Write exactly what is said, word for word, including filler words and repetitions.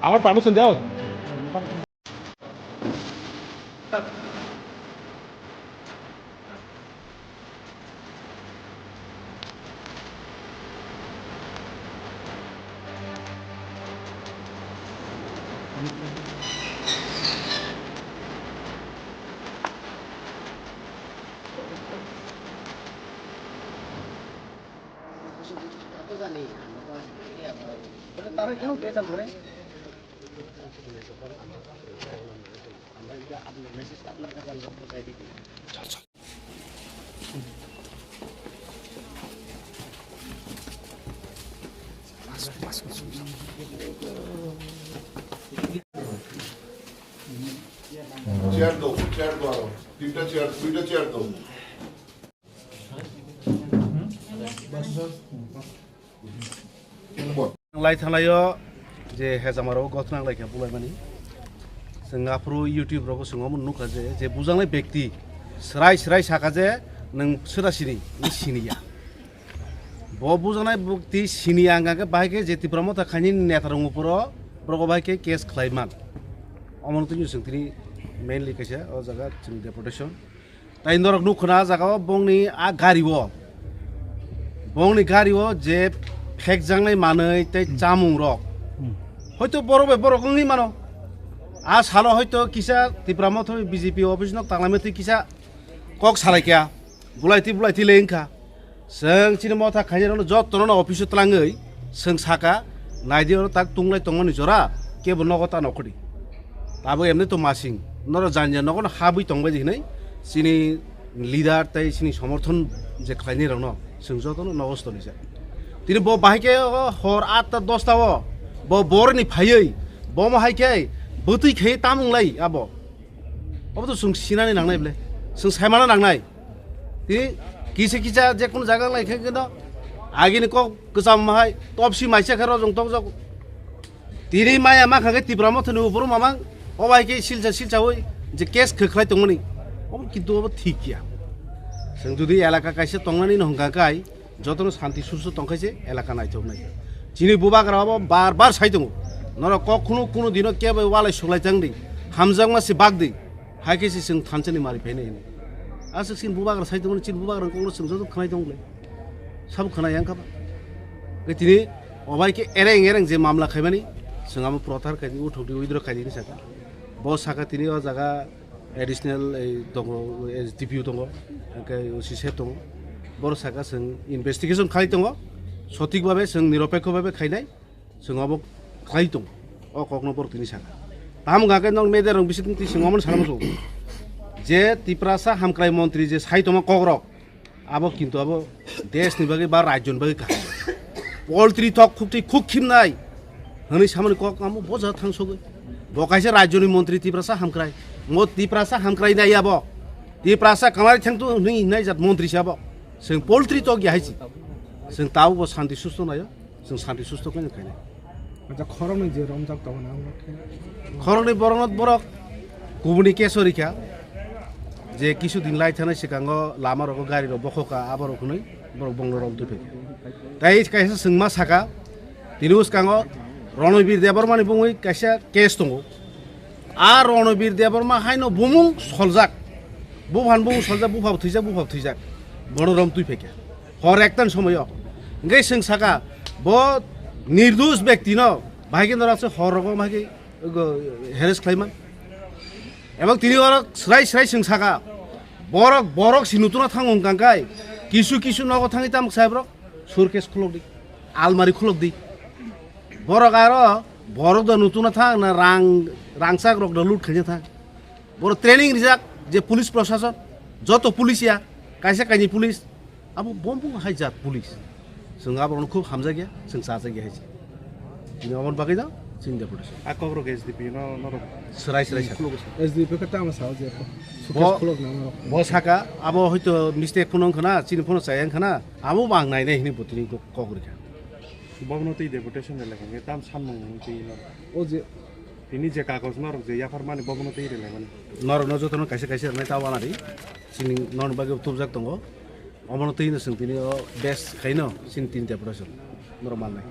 আমার পারমিশন দাও। চেয়ার দাও, চেয়ার দাও আরো। তিনটা চেয়ার, দুইটা চেয়ার দাও। Lai thanglaio je hejamaro gothna lai khe bulaimani. Chwng aphuru YouTube rogo chwng omo nukha je, je bujaknai bekti srai srai saka je nwng sera sini, nwng siniya. Bo bujaknai bekti siniya wngkha khe bahai khe je Tipra Motha khaini neta rong uporo borok bahai khe case khlai man. Omo twi chwng tini mainly kaisa o jaga chwng deportation. Tai norok nukho na ah jaga o bongni ah gari o, bongni gari o je phekjaknai manwi tei chamung rok. Hoito borok bai borok wngwi mano. Ah salo hoito kisa Tipra Motha B J P office no tanglaimani twi kisa kok salai kha. Bulai twi bulai twi le wngkha. Chwng chini motha khainai rokno jotono no office o twlangwi chwng saka, naidi oro tak tunglai tongmani jora kebo nogo ta nokhodi. Tabuk emni to masing norok jani jani nogo no habwi tongbai di hinwi chini leader tei chini somorthon je khlainai rokno chwng jotono nogo stonijak. Tini bo bahai khe o hor atta dosta o bo boroni phaiwi bomo hai khe bwtwi khe tamung lai abo. Obo to chwng sinani nangnai ble, chwng saimano nangnai. Tini kisa kisa je kunu jaga lai khe no agini kok kwcham hai topsi maisa khe rojong tokjak. Tini maya ma kha khe Tipra Mothani uporo mamang obo hai khe silsa silsa oi je case khe khlai tongmani. Obo kintu obo thik ya. Chwng jodi elaka kaisa tongnani no hwnkha kai jotono santi surso tongkhaise elaka naithoknai. Chini bubagra obo bar bar sai tongo. Norok kok khunu kunu dino kebo walai suklai chang di. Hamjakma se bak di. Hai khe se chwng thansa ni mari phainai hinwi. Aswk chini bubagra sai tongmani, chini bubagra kokno chwng joto khwnai tong le. Sabo khwnai yang kha ba. Khe tini obai khe ereng ereng je mamla khaimani chwng amo prothar khai di, uthok di, withdraw khai di hinwi sakha. Bo sakha tini o jaga additional ei tongo, S D P O tongo, hwnkhe O C sir tongo. Borok sakha chwng investigation khai tongo, sothik babe chwng niropekho babe khainai. Chwng obo khlai tongo, o kokno borok tini sakha. Tamo hwnkha khe nok media rok bising twi chwng omono sana muchungo. Je Tiprasa hamkrai montri je sai tongma kokrok, abo kintu abo desh ni bagwi ba rajyo ni bagwi kaham. Poultry thok khuktwi khuk khimnai hwnwi samani kok amo boja thangsogwi. Bo kaisa rajyo ni montri Tiprasa hamkrai. Mo Tiprasa hamkrai nai abo. Tiprasa kamari thangtu hwnwi hinai jat montri se abo. Chwng poultry thok ya hai si. Chwng tabuk bo santi susto naio. Chwng santi susto khe khainai. Acha, khoroknwi je romjak tongo na, amo khe? Khoroknwi borokno borok kubuni case o rikha, je kisu din lai thani swkango lama rogo gari rok bokhokha, abo rok hwnwi borok bongno rom twi phaikha. Tai kaisa chwngma saka, tini bwskango Ronobir Debbarmani bungwi kaisa case tongo. A Ronobir Debbarma haino bumung soljak. Buphan bumung soljak, buphabo thwijak, buphabo thwijak. Bono rom twi phaikha. Hor ektan somoyo. Hingke chwng saka, bo nirdosh bektino, bahai khe norok se hor rogo bahai khe, go, harass khlaiman. Ebong tini oro srai srai chwng saka, borok, borok si nutuna thango hwnkha khe, kisu kisu nogo thangwi tamo sai borok, suitcase khulok di, almari khulok di. Borok aro, borok da nutuna thang na rang, rangchak rok da loot khaina thang. Borok training rijak je police prosason, joto police ya, kaisa kaini police, abo bom bung hai jat police. Chwng aborokno khub hamjakya, chwng chajakya hai se. Bini oboni bagwi no chini deputation. A kokrok S D P no norok. Srai srai saka. S D P khe tamo sao je. Bo, suitcase khulok na norok. Bo saka, abo hoito mistake phano wngkha na, chini phano chaya wngkha na, abo bo ang nainai hini bo tini kok rikha. Bobono twi deputation rwlai kha, tam samung twi norok. O je Tini je kagoj norok je yapharmani bobono twi rwlaimani. Norokno jotono kaisa kaisa rwnai ta wanadi. Chini norokni bagwi tubjak tongo. Omono twi no chwng tini o best khaino chini tin deputation. Norok mannai.